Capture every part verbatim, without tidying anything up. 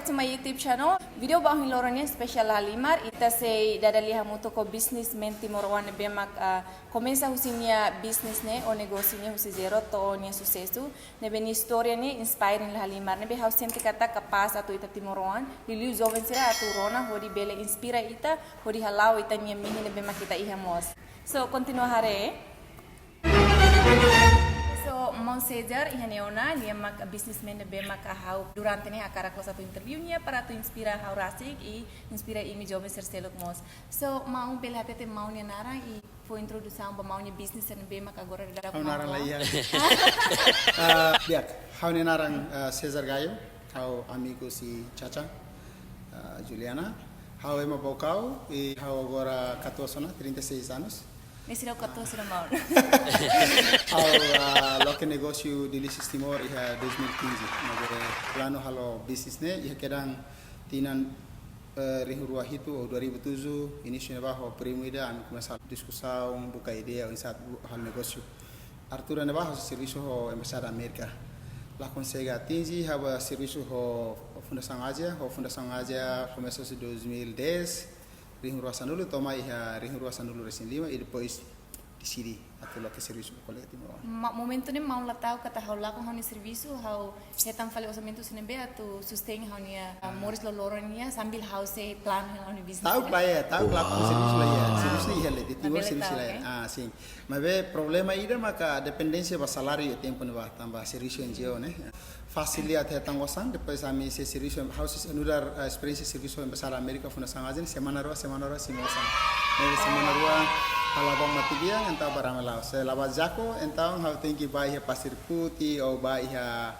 My YouTube channel, vídeo ba ohin loron ne'e espesiál halimar, ita sei dada lia hamutuk ho businessman timoroan ne'ebé mak, ah, komesa husi nia business ne'e, ou negósiu ne'e husi zero to'o nia susesu, ne'ebé nia istória ne'e inspiring la halimar, ne'ebé ha'u sente katak kapás atu ita timoroan, liuliu joven sira atu rona, hodi bele inspira ita, hodi hala'o ita-nia mehi ne'ebé mak ita iha mós. So, kontinua haree. So, maun César, iha ne'e ona, nia mak businessman ne'ebé mak ha'u durante ne'e hakarak loos atu interview nia para atu inspira ha'u rasik i inspira imi joven sira seluk mós. So, maun bele hatete maun nia naran i fó introdusaun ba maun nia business ne'ebé mak agora daudaun. Ha'u naran la iha. Ah, di'ak, ha'u-nia naran, ah, César Gayo, ha'u amigu husi Chacha, ah, Juliana. Ha'u ema Baucau, i ha'u agora katuas ona, trinta e seis anos. Ne'e seidauk katuas ona, maun. Ha'u, ah, loke negósiu Delicious Timor iha dois mil e quinze. Maibé planu halo business ne'e, iha kedan tinan, eh, rihun rua hitu ou dua ribu tujuh, inísiu ne'ebá ho primu ida, ami komesa diskusaun, buka ideia, oinsá atu halo negósiu. Altura ne'ebá ha'u servisu ho Embaixada Amérika. La konsege atinje, ha'u bá servisu ho Fundasaun Ázia, ho Fundasaun Ázia komesa husi dois mil e dez, rihun rua sanulu, to'o mai iha rihun rua sanulu resin lima, i depois deside atu loke servisu ba kolega timoroan. Ma-, momentu ne'e maun la ta'uk katak ha'u lakon ha'u-nia servisu, ha'u hetan fali orsamentu husi ne'ebé atu sustain ha'u-nia, ah, moris loroloron nian, sambil ha'u sei plan ha'u-nia business. Ta'uk la iha, ta'uk lakon servisu la iha. Wow. Servisu iha, le, di Timor labele servisu ta'uk, la iha. Eh? Ah, sin. Maibé problema ida maka dependénsia ba saláriu iha tempu ne'ebá, tanba servisu N G O ne'e. Fasil atu hetan osan, depois ami sei servisu, ha'u sei nu'udar, eh, esperiénsia servisu Embaixada Amérika, Fundasaun Ázia, semana rua, semana rua simu osan. Ne'e semana rua, ha'u la bá matebian, entaun bá rame la'o. Se la bá Jaco, entaun ha'u tenke bá iha Pasir Kuti, ou bá iha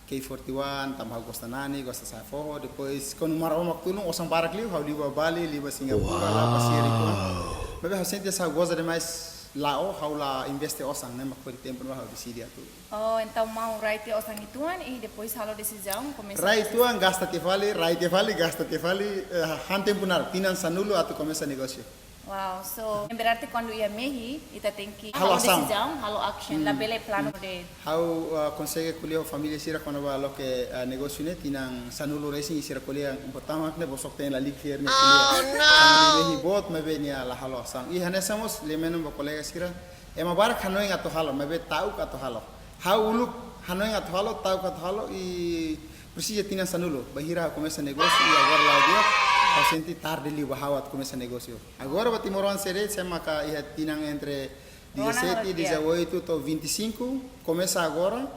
K forty-one, tanba ha'u gosta nani, gosta sa'e foho. Depois, kuandu Maromak tulun, osan barak liu, ha'u liu bá Bali, liu bá Singapura, la pasiar uitoan. Wow. Maibé ha'u sente hanesan goza demais la'o, ha'u la investe osan, ne'e mak hodi tempu ne'ebá ha'u deside atu. Oh, entaun maun rai tiha osan uitoan i depois halo desizaun komesa. Rai uitoan gasta tiha fali, rai tiha fali, gasta tiha fali, eh, han tempu naruk, tinan sanulu atu komesa negósiu. Wow, so, berarti kuandu iha mehi, ita tenke halo asaun, halo desizaun, halo action, hmm, labele planu de'it. Ha'u, ah, konsege ko'alia ho família sira kona-ba loke, ah, negósiu ne'e tinan sanulu resin, i sira ko'alia, importante mak ne'e bosok-teen lalika fiar ne'e ko'alia. Oh, no! Tanba mehi boot, maibé nia la halo asaun. I hanesan mós, lia menon ba kolega sira, ema barak hanoin atu halo, maibé ta'uk atu halo. Ha'u uluk hanoin atu halo, ta'uk atu halo, i presiza tinan sanulu. Bainhira ha'u komesa negósiu, i agora la'o di'ak, ha'u sente tarde liu ba ha'u atu komesa negósiu. Agora ba timoroan sira, se maka iha tinan entre dezassete, dezoito to'o vinte e cinco, komesa agora,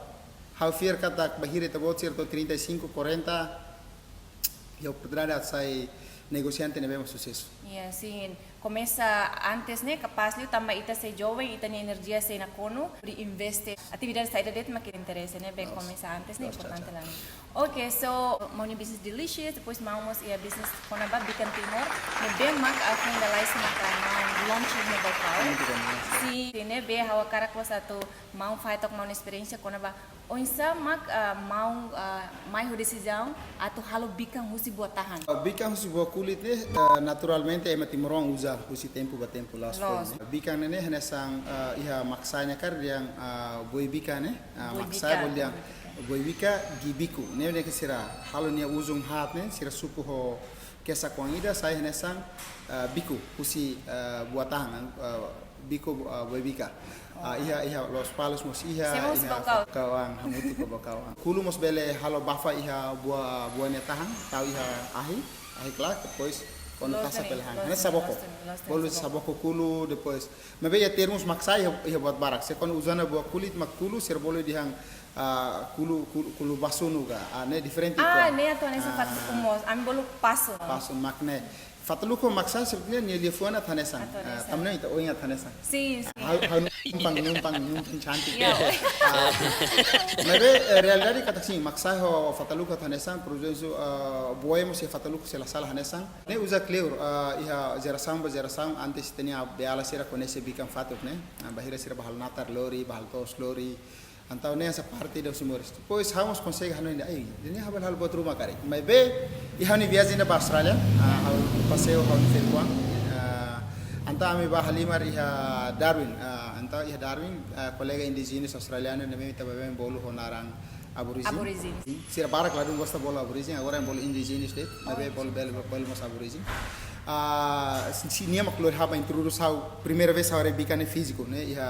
ha'u fiar katak bainhira ita-boot sira to'o trinta e cinco, quarenta, iha oportunidade atu sai negosiante ne'ebé mak susesu. Iya, sin. Komesa antes ne'e kapás liu tanba ita sei joven, ita-nia enerjia sei nakonu, hodi investe atividade saida de'it mak interese ne'ebé. Loos. Komesa antes ne'e. Loos, importante, Chacha, la. Oke, so, maun nia business Delicious, depois maun mós iha business kona-ba bikan Timor, ne'ebé mak, ah, finalize maka maun launch iha Baucau. Ini juga, ya. Sin, ne'ebé ha'u hakarak loos atu maun fahe took maun esperiénsia kona-ba oinsá mak, ah, maun, ah, mai ho desizaun atu halo bikan husi buah tahan. Ah, bikan husi buah kulit ne'e, ah, naturalmente ema timoroan uza husi tempu ba tempu, la'ós foin, loos, ne'e. Bikan ne'e hanesan, ah, iha maksae nia kaer dehan, ah, boibika ne'e, ah, boibika, maksae bolu dehan, boibika, boibika gibiku. Ne'e, ne'e ke sira halo nia ujung haat ne'e, sira suku ho kesak-oan ida, sai hanesan, ah, biku husi, ah, buah tahan, ah, biku, ah, boibika. Ah, iha, iha Lospalos mós iha, semos iha Baucau. Baucau, hamutuk ho Baucau. Kulu mós bele halo bafa iha buah, buah nia tahan, tau iha ahi, ahi klak, depois kuandu loos tasa ne'e, pele han. Loos ne'e, saboko. Loos ne'e, loos ne'e, bolu saboko. Saboko kulu, depois. Maibé iha termus maksae iha, iha buat barak. Se kuandu uza ona buah kulit mak kulu, sira bolu dehan, ah, kulu, kulu, kulu basunu ka. Ah, ne'e diferente. Ah, kuan. Ne'e atu hanesan, ah, fatuku mós. Ami bolu pasu. Pasu mak ne'e. Fataluku ho maksae sebetulnya nia liafuan atu hanesan. Atu hanesan. Ah, tanba ne'e ita oin atu hanesan. Sin, sin. Ha'u, ha'u numpang, numpang, numpang cantik. Iya. Ah, maibé, eh, realidade katak sin, maksae ho fataluku atu hanesan, por exemplo, ah, boe mós iha fataluku se la sala hanesan. Ne'e uza kleur, ah, iha jerasaun ba jerasaun, antes ita-nia beiala sira koñese bikan fatuk ne'e. Ah, bainhira sira bá halo natar lori, bá halo to'os lori, entaun ne'e hanesan parte ida husi moris. Depois ha'u mós konsege hanoin dehan, "Ei, ida-ne'e ha'u bele halo buat ruma karik." Maibé, iha ha'u-nia viajen ida ba Austrália, ah, ha'u paseiu ha'u-nia ferik-oan, ah, entaun ami bá halimar iha Darwin, ah, entaun iha Darwin, ah, kolega indíjenas australianu ne'ebé ita baibain bolu ho naran, Aborigin. Aborigin. Sira barak ladún gosta bolu Aborigin, agora bolu Indigenous de'it, maibé bolu bele, bolu mós Aborigin. Ah, si, si nia mak lori ha'u ba introdús ha'u, primeira vez ha'u haree bikan ne'e fíziku, ne'e iha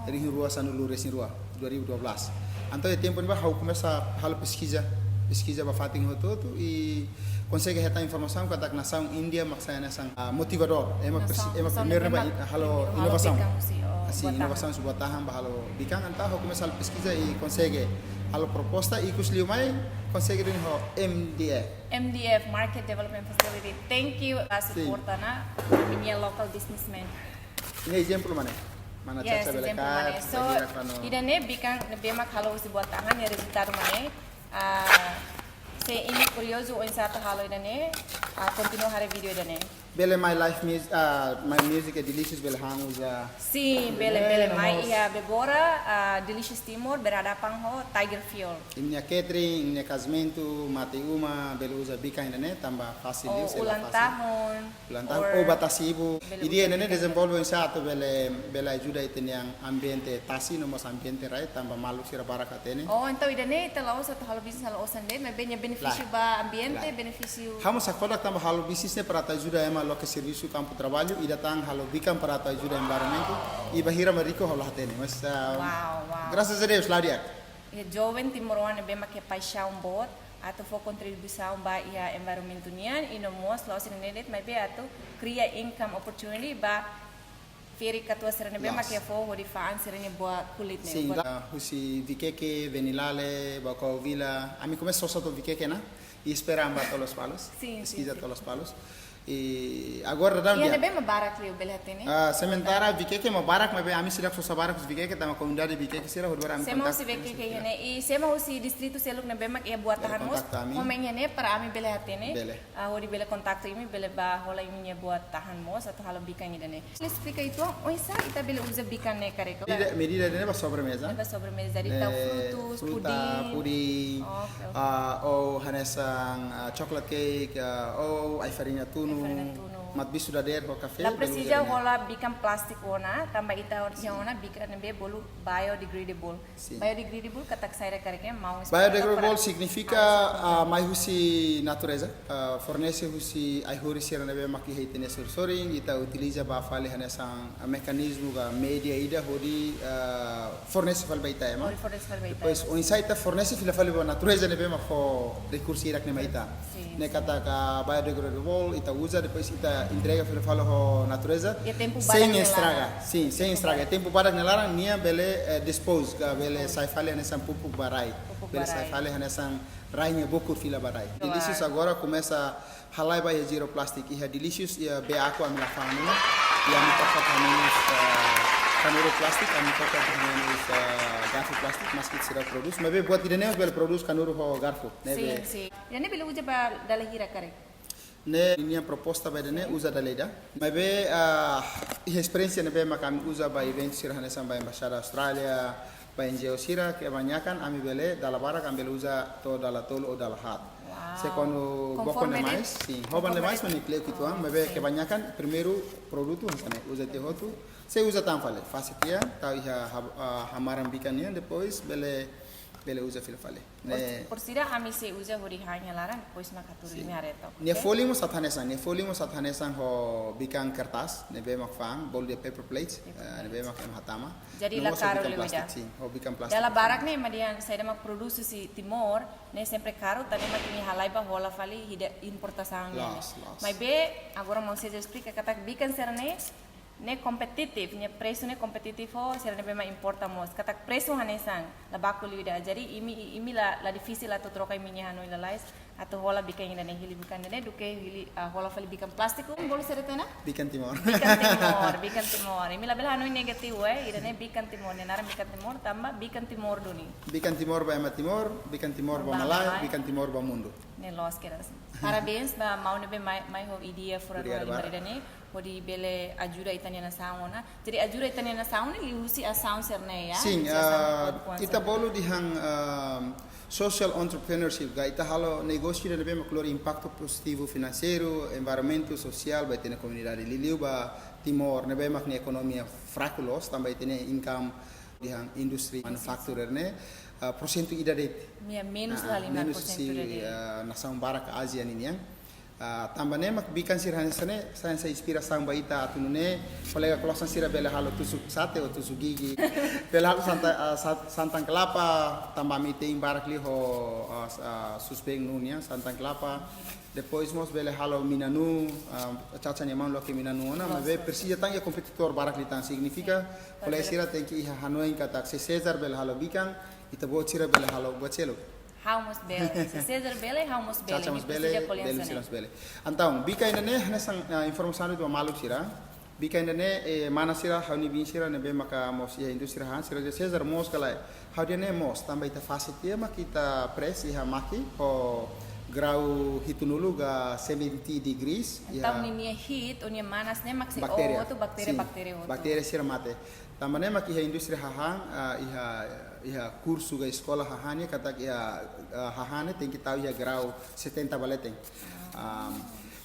rihun rua sanulu resin rua, dua ribu dua belas. Entaun iha tempu ne'ebá ha'u komesa halo peskiza, peskiza ba fatin hotu-hotu i konsege hetan informasaun katak nasaun Índia mak sai nasaun, ah, motivadór. Ema presi-, ema primeiru ne'ebá halo inovasaun. Bikan husi, oh, buat tahan. Inovasaun husi buat tahan ba halo bikan, entaun ha'u komesa halo peskiza i konsege halo proposta i ikus liu mai konsege duni ho M D F. M D F, Market Development Facility. Thank you, ah, suporta ona ami-nia local businessman. Ne'e ezemplu mak ne'e. Mana Chacha bele kaer, ida-ne'e bikan ne'ebé mak halo husi buat tahan nia rezultadu mak ne'e. Ah, se imi kuriozu oinsá atu halo ida-ne'e, ah, kontinua haree vídeo ida-ne'e. Bele mai live mus-, ah, mai music é Delicious bele han uza. Sin, bele, bele mai iha Bebora, ah, Delicious Timor, berhadapan ho Tiger Fuel. Imi-nia catering, imi-nia kazamentu, mate uma, bele uza bikan ida-ne'e, tanba fasil liu, selae fasil. Ulang tahun. Ulang tahun, ou ba tasi ibun. Ideia ida-ne'e dezenvolve oinsá atu bele, bele ajuda ita-nia ambiente tasi, no mós ambiente rai, tanba maluk sira barak hatene. Oh, entaun ida-ne'e ita la'ós atu halo bisnis halo osan de'it, maibé nia benefísiu ba ambiente, benefísiu. Ha'u mós hakfodak tanba halo bisnis ne'e para atu ajuda ema loke servisu kampu traballu, ida tan halo bikan para atu ajuda environment, i bainhira mak riku ha'u la hatene, mas, ah, wow, wow. Graças a Deus, la di'ak. Iha joven timoroan ne'ebé mak iha paixaun boot atu fó kontribuisaun ba iha environment nian, i no mós la'ós ida-ne'e de'it, maibé atu kria income opportunity ba ferik katuas sira ne'ebé mak iha foho hodi fa'an sira-nia buah kulit ne'e. Sin, husi Viqueque, Venilale, Baucau Vila, ami komesa sosa to'o Viqueque ona, i espera ami ba to'o Lospalos. Sin, sin, peskiza to'o Lospalos. I agora daudaun iha ne'ebé mak barak liu bele hatene? Ah, sementara Viqueque mak barak, maibé ami seidauk sosa barak husi Viqueque, tanba komunidade Viqueque sira hodi bele ami kontaktu. Sé mak husi Viqueque iha ne'e, i sé mak husi distritu seluk ne'ebé mak iha buat tahan mós, kontaktu ami. Komen iha ne'e para ami bele hatene. Bele. Ah, hodi bele kontaktu imi, bele bá hola imi-nia buat tahan mós atu halo bikan ida-ne'e. Esplika uitoan, oinsá ita bele uza bikan ne'e karik? Medida, medida ida-ne'e ba sobremeza. Ba sobremeza, jadi tau frutus, fruta, pudin. Pudin, oke, oke. Ah, ou hanesan, ah, chocolate cake, ah, ou ai-fariña tunu. Ai-fariña tunu. Matabixu dadeer ho kafé, la presiza uza ida-ne'e. Hola bikan plástiku ona, tanba ita iha ona bikan ne'ebé bolu biodegradable. Sin. Biodegradable katak saida karik, maun esplika. Biodegradable signifika, ah, mai husi natureza, ah, fornese husi ai-horis sira ne'ebé mak iha ita-nia sorin-sorin, ita utiliza ba fali hanesan, ah, mekanizmu ka média ida hodi, ah, fornese fali ba ita ema. Hodi fornese fali ba ita ema. Depois, oinsá ita fornese fila fali ba natureza ne'ebé mak fó rekursu hirak ne'e mai ita. Sin, sin. Ne'e katak biodegradable, ita uza, depois ita entrega fila fali ho natureza. Iha tempu badak nia laran. Sein estraga. Sin, sein estraga. Tempu badak nia laran, nia bele, eh, dispose, ka bele sai fali hanesan pupuk ba rai. Pupuk ba rai. Bele sai fali hanesan rai nia bokur fila ba rai. Claro. Delicious agora komesa halai ba iha zero plastic, iha Delicious, iha Bee Aqua ami la fa'an ona. I ami toka hamenus, eh, kanuru plastik, ami toka hamenus, eh, garfu plastik, maski sira prodús. Maibé buat ida-ne'e mós bele prodús kanuru ho garfu. Ne'ebé. Sin, sin. Ida-ne'e bele uza ba dala hira karik? Ne'e ninia proposta ba ida-ne'e uza dala ida. Maibé, ah, iha esperiénsia ne'ebé mak ami uza ba eventu sira hanesan ba Embaixada Austrália, ba N G O sira, kebanyakan ami bele dala barak ami bele uza to'o dala tolu ou dala haat. Wow. Se kuandu bokon demais, sin, hoban demais mak nia kle'uk uitoan, maibé kebanyakan primeiru produtu hanesan ne'e uza tiha hotu, sei uza tan fali, fase tiha, tau iha hab-, ah, hamaran bikan nian, depois bele, bele uza fila fali. Ne'e. Por, por sida ami sei uza hodi han iha laran, depois mak hatudu imi haree took. Nia folin mós hanesan, nia folin mós hanesan ho bikan kertas, ne'ebé mak fa'an, bolu dehan paper plates, eh, ne'ebé mak ema hatama. Jadi la karu liu ida. Sin, ho bikan plástiku. Dala barak ne'e ema dehan saida mak prodús husi Timor, ne'e sempre karu, tanba ema atu halai ba hola fali ida importasaun nian. Loos, loos. Maibé, agora maun César esplika katak bikan sira-ne'e, ne'e kompetitif, nia presu ne'e kompetitif ho sira ne'ebé mak importa mós. Katak presu hanesan, la baku liu ida. Jadi imi, imi la, la difisil atu troka imi-nia hanoin lalais, atu hola bikan ida-ne'e, hili bikan ida-ne'e, duké hili, ah, hola fali bikan plástiku. Bolu saida tiha ona? Bikan Timor. Bikan Timor, bikan Timor. Imi labele hanoin negativu, eh. Ida-ne'e bikan Timor, nia naran bikan Timor, tanba bikan Timor duni. Bikan Timor ba ema Timor, bikan Timor ba malae, bikan Timor ba mundu. Ne'e loos kedas. Parabéns ba maun ne'ebé mai, mai ho ideia furak. Obrigadu barak. Hodi bele ajuda ita-nia nasaun ona. Jadi ajuda ita-nia nasaun ne'e liuhusi asaun sira-ne'e, ya? Sin, husi asaun, ah, produtu kuan sira-ne'e. Ita bolu dehan, ah, social entrepreneurship, ka ita halo negósiu ida ne'ebé mak lori impaktu pozitivu finanseiru, environmentu, sosiál, ba ita-nia komunidade. Liuliu ba Timor, ne'ebé mak nia ekonomia fraku loos, tanba ita-nia income dehan indústria manufacturer ne'e. ah, porsentu ida de'it. Nia menus Ah, la lima menus porsentu husi, ida de'it. Ah, nasaun barak Ázia ninian. Ah, tanba ne'e mak bikan sira hanesan ne'e, sai, sai inspirasaun ba ita atu nune'e, kolega klosan sira bele halo tusuk sate ou tusuk gigi. Bele halo santa-, ah, sa-, santan kelapa, tanba ami te'in barak liu ho, ah, s-, ah, susbeen ninian, santan kelapa. Depois mós bele halo minanu, ah, Chacha nia maun loke minanu ona, Loos, maibé loos. Presiza tan iha kompetidór barak liután, signifika, Sin, kolega para sira tenke iha hanoin katak se César bele halo bikan, ita-boot sira bele halo buat seluk. Ha'u mós bele, se César bele, ha'u mós bele, Chacha ne'e mós presiza bele, ko'alia bele hanesan sira ne'e. Mós bele. Entaun, bikan ida-ne'e hanesan, ah, informasaun ba maluk sira. Bikan ida-ne'e, eh, mana sira, ha'u-nia biin sira ne'ebé maka mós iha indústria hahán, sira dehan César moos ka lae. Ha'u dehan ne'e moos, tanba ita fase tiha mak ita press iha mákina ho grau hitunulu ka seventy degrees, Entaun iha ninia heat, ou nia manas ne'e mak sei baktéria. Hotu baktéria, Sin, baktéria hotu. Baktéria sira mate. Tanba ne'e mak iha indústria hahán, ah, iha, iha kursu ka eskola hahán ne'e katak iha, ah, hahán ne'e tenke tau iha grau setenta ba leten. Ah,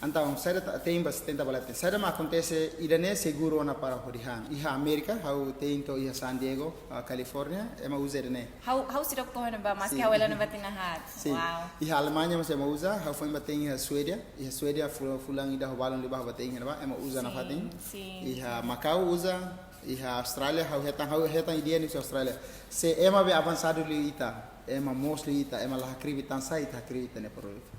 entaun, saida ta-, te'in ba setenta ba leten. Saida mak akontese, ida-ne'e seguru ona para hodi han. Iha Amérika, ha'u te'in to'o iha San Diego, ah, California, ema uza ida-ne'e. Ha'u, ha'u seidauk to'o iha ne'ebá, maski Sin. Ha'u hela ne'ebá tinan haat. Sin. Wow. Iha Alemanha mós ema uza, ha'u foin ba te'in iha Suédia. Iha Suédia fu-, fulan ida ho balun liubá ha'u ba te'in iha ne'ebá, ema uza Sin, nafatin. Sin, Iha sin. Macau uza, iha Austrália, ha'u hetan, ha'u hetan ideia ne'e husi Austrália. Se ema be avansadu liu ita, ema moos liu ita, ema la hakribi, tansá ita hakribi ita-nia produtu.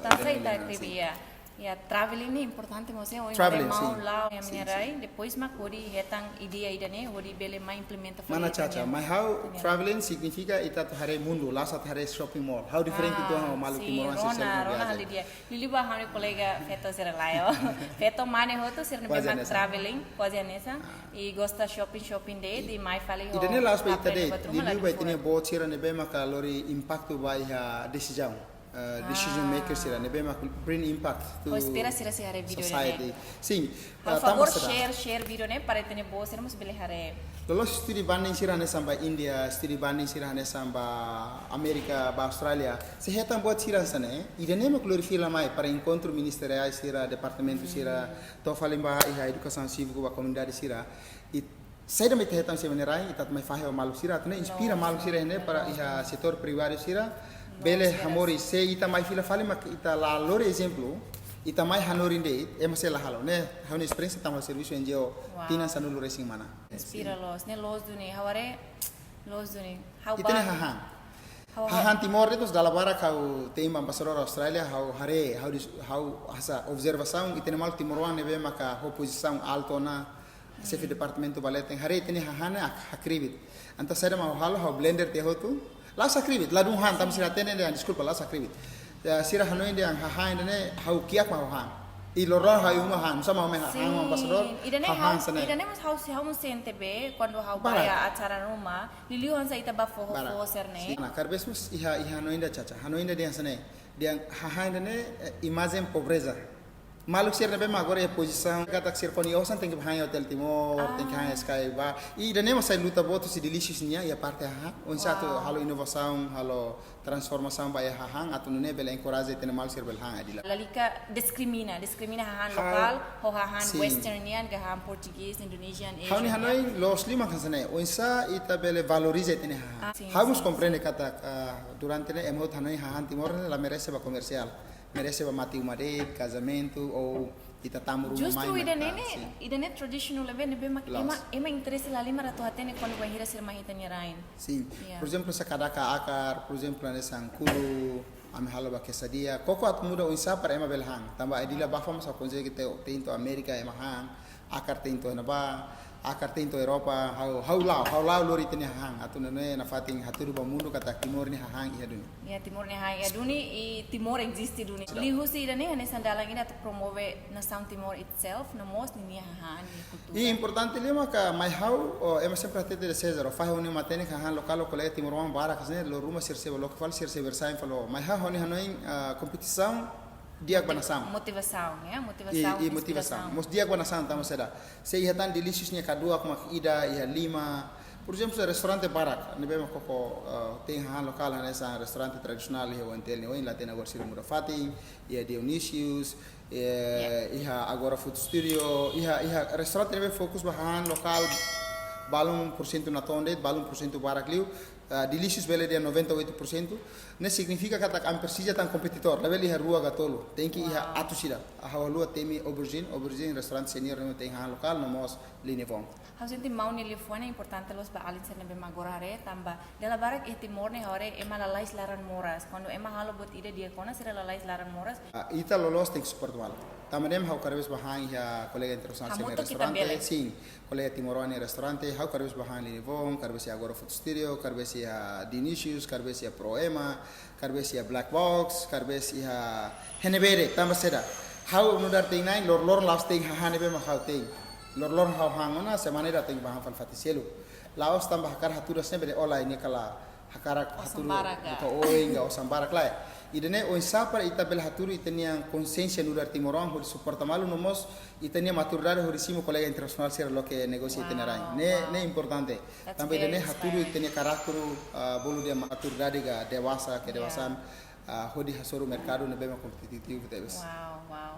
Tansá ita hakribi, Sin. Ya. Ya, traveling ne'e importante mós, eh, ohin Traveling, maun sin. La'o, ya, Sin, sin. Minerai, depois mak hodi hetan ideia ida-ne'e, hodi bele mai implementa fali Mana ita-nia. Chacha, mai ha'u Ita-nia. Traveling signifika ita atu haree mundu, la'ós atu haree shopping mall. Ha'u diferente Ah, uitoan ho maluk sin, timoroan rona, sira rona viajen. Hal dia. Liuliu ba ha'u-nia kolega feto sira lae, oh. Feto mane hotu sira ne'ebé Kuaze mak hanesan. Traveling, kuaze hanesan. Ah. I gosta shopping, shopping de'it, I, i mai fali ho ida-ne'e la'ós ba ita kafe de'it, buat ruma liuliu la ba ita-nia di'ak. Boot sira ne'ebé maka lori impaktu ba iha desizaun. Eh, decision Ah. maker sira ne'ebé mak bring impact to Ha'u espera sira sei haree vídeo society. Ida-ne'e. Sin, Por ah, favor, tanba saida. Share, share vídeo ne'e para ita-nia boot sira mós bele haree. Loloos studi banding sira hanesan ba Índia, studi banding sira hanesan ba Amérika, ba Austrália. Se hetan buat sira hanesan ne'e, ida-ne'e mak lori fila mai para enkontru ministeriál sira, departamentu sira, Hmm. to'o fali ba iha edukasaun síviku ba komunidade sira. I saida mak ita hetan husi minerai, ita atu mai fahe ba maluk sira, atu nune'e inspira Loos. Maluk sira ne'e para Loos. Iha setór privadu sira, Loos, bele loos. Hamoris, se ita mai fila fali mak ita la lori ezemplu, ita mai hanorin de'it, ema sei la halo. Ne'e, ha'u-nia esperiénsia tanba servisu N G O, Wow. Tinan sanulu-resin-mana. Inspira loos, ne'e loos duni, ha'u haree, loos duni. Ha'u Ita-nia ba- hahán. Ha'u, ha'u Hahán Timor de'it, dala barak ha'u te'in ba embaixadór Austrália, ha'u haree, ha'u dis-, ha'u hasa'e observasaun, ita-nia maluk timoroan ne'ebé maka ho pozisaun altu ona, xefe departamentu ba leten, haree ita-nia hahán ne'e hak-, hakribi. Entaun saida mak ha'u halo, ha'u blender tiha hotu. La'ós hakribi, ladún han, tanba sira hatene dehan, deskulpa, la'ós hakribi. Ya, sira hanoin dehan hahán ida-ne'e, ha'u kiak mak ha'u han. I loron ha'u iha uma han, sama ame hahán Sin. Embaixadór, Ida-ne'e hahán ha'u, hanesan ne'e. Ida-ne'e mós ha'u sei, ha'u mós sente be, kuandu ha'u Barak. Bá iha acara ruma, liuliu hanesan ita bá foho Barak. Foho sira-ne'e. Sin. Nah, kada vez mós iha, iha hanoin ida Chacha. Hanoin ida dehan hanesan ne'e. Dehan hahán ida-ne'e, eh, imajen pobreza. Maluk sira ne'ebé mak agora iha pozisaun katak sira kuandu iha osan tenke han iha Hotel Timor, Ah. tenke han iha Sky Bar. I ida-ne'e mak sai luta boot husi Delicious nian iha parte hahán. Oinsá atu Wow. halo inovasaun, halo transformasaun ba iha hahán, atu nune'e bele enkoraja ita-nia maluk sira bele han ai-dila. Lalika diskrimina, diskrimina hahán Hahán lokál, ho hahán Sin. Western nian, ka hahán Portuguese, Indonesian, Asian, Ha'u-nia ya. Hanoin loos liu mak hanesan ne'e. Oinsá ita bele valoriza ita-nia hahán. Ah, sin, Ha'u mós sin, komprende sin. Katak, ah, durante ne'e ema hotu hanoin hahán Timor ne'e la merese ba komersiál. Merese ba mate uma de'it, kazamentu, ou ita tamu ruma Justru mai, ida-ne'e, sin. Ida-ne'e traditional event ne'ebé mak Loos. Ema, ema interese la halimar atu hatene kuandu bainhira sira mai iha ita-nia rain. Sin. Ya. Por ezemplu, hanesan kadaka akar, por ezemplu, hanesan kulu, ami halo ba quesadilla. Koko atu muda oinsá para ema bele han. Tanba ai-dila bá fa'an mós ha'u konsege te'in to'o Amérika ema han. Akar te'in to'o ne'ebá, akar te'in to'o Europa, ha'u, ha'u la'o, ha'u la'o lori ita-nia hahán. Atu nune'e nafatin hatudu ba mundu katak Timor nia hahán iha duni. Ya, Timor nia hahán iha duni, i Timor eziste duni. Sira. Liuhusi ida-ne'e hanesan dalan ida atu promove nasaun Timor itself, no mós ninia hahán, ninia kultura. I importante liu maka mai ha'u, o, ema sempre hatete dehan César, o fahe ó-nia matenek hahán lokál, o kolega timoroan barak, hanesan ne'e, lori ruma sira sei bá loke fali, sira sei bersaing fali. Mai ha'u, ha'u-nia hanoin, ah, kompetisaun, di'ak ba nasaun. Motivasaun, ya, motivasaun, I, i motivasaun. Inspirasaun. Mós di'ak ba nasaun, tanba saida. Se iha tan Delicious nia kaduak mak ida, iha lima. Por ezemplu, restaurante barak, ne'ebé mak koko, eh, te'in hahán lokál, hanesan restaurante tradisionál iha O N T L ne'e, ohin la hatene agora sira muda fatin, iha Dionísios, eh, Ya. iha Agora Food Studio, iha, iha restaurante ne'ebé fokus ba hahán lokál, balun porsentu natoon de'it, balun porsentu barak liu, Ah, Delicious bele dehan noventa e oito por cento, ne'e signifika katak ami presiza tan kompetidór, labele iha rua ka tolu, tenke iha atus ida. Ha'u haluha temi Aubergine, Aubergine restaurante senior ne'ebé mak iha lokál, no mós Linivon. Ha'u sente maun nia liafuan ne'e importante loos ba alin sira ne'ebé mak agora haree, tanba dala barak iha Timor ne'e haree ema lalais laran moras. Kuandu ema halo buat ida di'ak ona, sira lalais laran moras. Ah, ita loloos tenke suporta malu. Tanba ne'e mak ha'u kada vez bá han iha kolega internasionál sira-nia restaurante. Hamutuk ita bele. Sin, kolega timoroan nia restaurante, ha'u kada vez bá han Linivon, kada vez iha Agora Food Studio, kada vez iha Delicious, kada vez iha Pro Ema, kada vez iha Black Box, kada vez iha iha ne'ebé de'it, tanba saida? Ha'u nu'udar te'in-na'in, lor-, loroloron la'ós te'in hahán ne'ebé mak ha'u te'in. Loroloron ha'u han ona, semana ida tenke bá han fali fatin seluk. La'ós tanba hakarak hatudu hanesan ne'e bele ola ini kala hakarak hatudu osan barak ka? Buka oin ka osan barak lae. Ida-ne'e oinsá para ita bele hatudu ita-nia konsiénsia nu'udar timoroan hodi suporta malu no mós ita-nia maturidade hodi simu kolega internasionál sira loke negósiu ita-nia rain. Wow, wow. Ne'e, ne'e importante. That's very inspiring. Tanba ida-ne'e hatudu ita-nia karakter, ah, bolu dehan maturidade ka dewasa, kedewasaan, ah, hodi hasoru merkadu ne'ebé mak kompetitivu tebes. Wow, wow.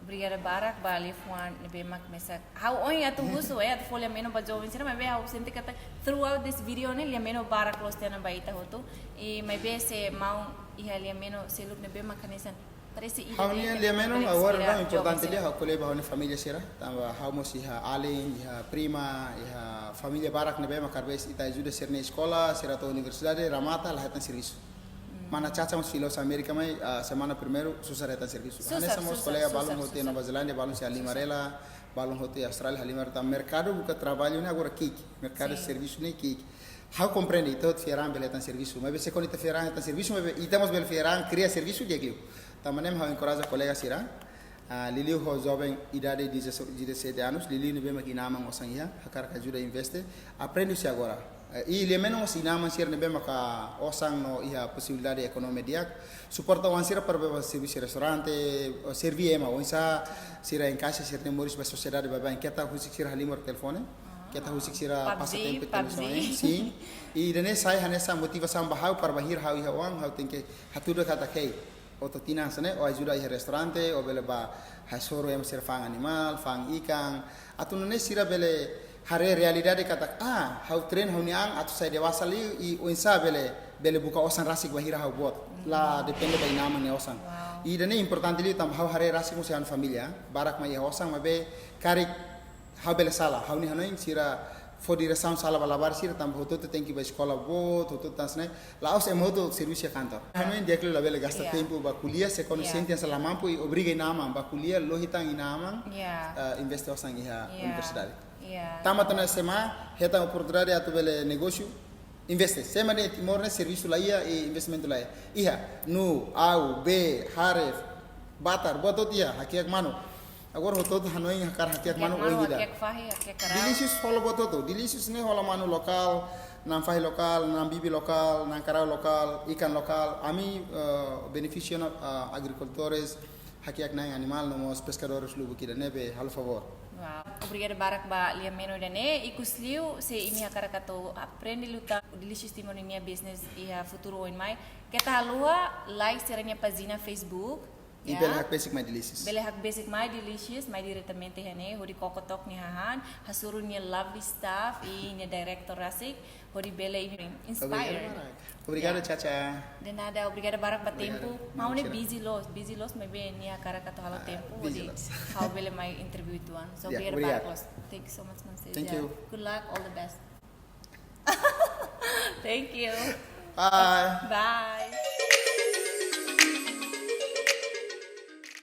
Obrigada barak ba liafuan ne'ebé mak mesak. Ha'u ohin atu husu, eh, atu fó lia-menon ba joven sira, maibé ha'u sente katak throughout this video ne'e lia-menon barak loos tiha ona ba ita hotu. I maibé se maun iha lia-menon seluk ne'ebé mak hanesan, parese ida. Ha'u-nia lia-menon agora importante lia, ha'u ko'alia ba ha'u-nia família sira, tanba ha'u mós iha alin, iha prima, iha família barak ne'ebé mak kada vez ita ajuda sira-nia eskola, sira to'o universidade, remata, la hetan servisu. Mana Chacha mós fila husi Amérika mai, ah, semana primeiru, susar hetan servisu. Susar, hanesan mós susar, kolega susar, balun hotu iha Nova Zelándia, balun iha Limarela, balun hotu iha Austrália, Limarela. Tanba merkadu buka traballu ne'e agora ki'ik, merkadu servisu ne'e ki'ik. Ha'u komprende, ita hotu fiar an bele hetan servisu. Maibé se kuandu ita fiar an hetan servisu, maibé ita mós bele fiar an kria servisu di'ak liu. Tanba ne'e ha'u enkoraja kolega sira. Ah, liuliu ho joven idade dezasseis, dezassete anos, liuliu ne'ebé mak inan-aman osan iha, hakarak ajuda investe, aprende husi agora. Eh, i lia-menon mós inan-aman sira ne'ebé maka osan no iha posibilidade ekonomia di'ak, suporta oan sira para bá servisu restaurante, ou serví ema, oinsá sira enkaixa sira-nia moris ba sosiedade baibain, keta husik sira halimar telefone, keta husik sira pasa tempu internasionál, sin. I ida-ne'e sai hanesan motivasaun ba ha'u para bainhira ha'u iha oan, ha'u tenke hatudu katak, hey, ó-nia tinan hanesan ne'e, ó ajuda iha restaurante, ó bele bá hasoru ema sira fa'an animál, fa'an ikan. Atu nune'e sira bele haree realidade katak, ah, ha'u trein ha'u-nia an atu sai dewasa liu i oinsá bele, bele buka osan rasik bainhira ha'u boot. La depende ba inan-aman nia osan. Wow. I ida-ne'e importante liu tanba ha'u haree rasik mós iha ha'u-nia família. Barak mak iha osan maibé karik ha'u bele sala, ha'u-nia hanoin sira fó diresaun sala ba labarik sira tanba hotu-hotu tenke bá eskola boot, hotu-hotu hanesan ne'e, la'ós ema hotu servisu iha kantor. Hanoin di'ak liu labele gasta tempu bá ko'alia, se kuandu sente hanesan la mampu i obriga inan-aman bá ko'alia, lohi tan inan-aman, eh, investe osan iha universidade. Tama to'o iha S M A, hetan oportunidade atu bele negósiu, investe. Sé mak dehan Timor ne'e servisu la iha i investimentu la iha. Iha, nu, au, bee, hare, batar, buat hotu iha, hakiak manu. Agora hotu-hotu hanoin hakarak hakiak manu oin ida. Hakiak fahi, hakiak karau. Delicious hola buat hotu. Delicious ne'e hola manu lokál, na'an fahi lokál, na'an bibi lokál, na'an karau lokál, ikan lokál. Ami, eh, benefisia ona, eh, agrikultores, hakiak na'in animál no mós peskadores lubuk ida ne'ebé halo favór. Wow. Obrigada barak ba lia-menon ida-ne'e. Ikusliu, se imi hakarak atu aprende liután Delicious Timor ninia business iha futuru oin mai, keta haluha like sira-nia pájina Facebook. I bele hakbesik mai Delicious. Bele hakbesik mai Delicious, mai diretamente iha ne'e, hodi koko took nia hahán, hasoru nia lovely staff, i nia director rasik, hodi bele imi inspire. Obrigada, Chacha. De nada, obrigada barak ba tempu. Maun ne'e busy loos, busy loos, maibé nia hakarak atu halo tempu, hodi ha'u bele mai interview uitoan. So, obrigada barak loos. Thank you so much, maun. Thank you. Good luck, all the best. Thank you. Bye. Bye.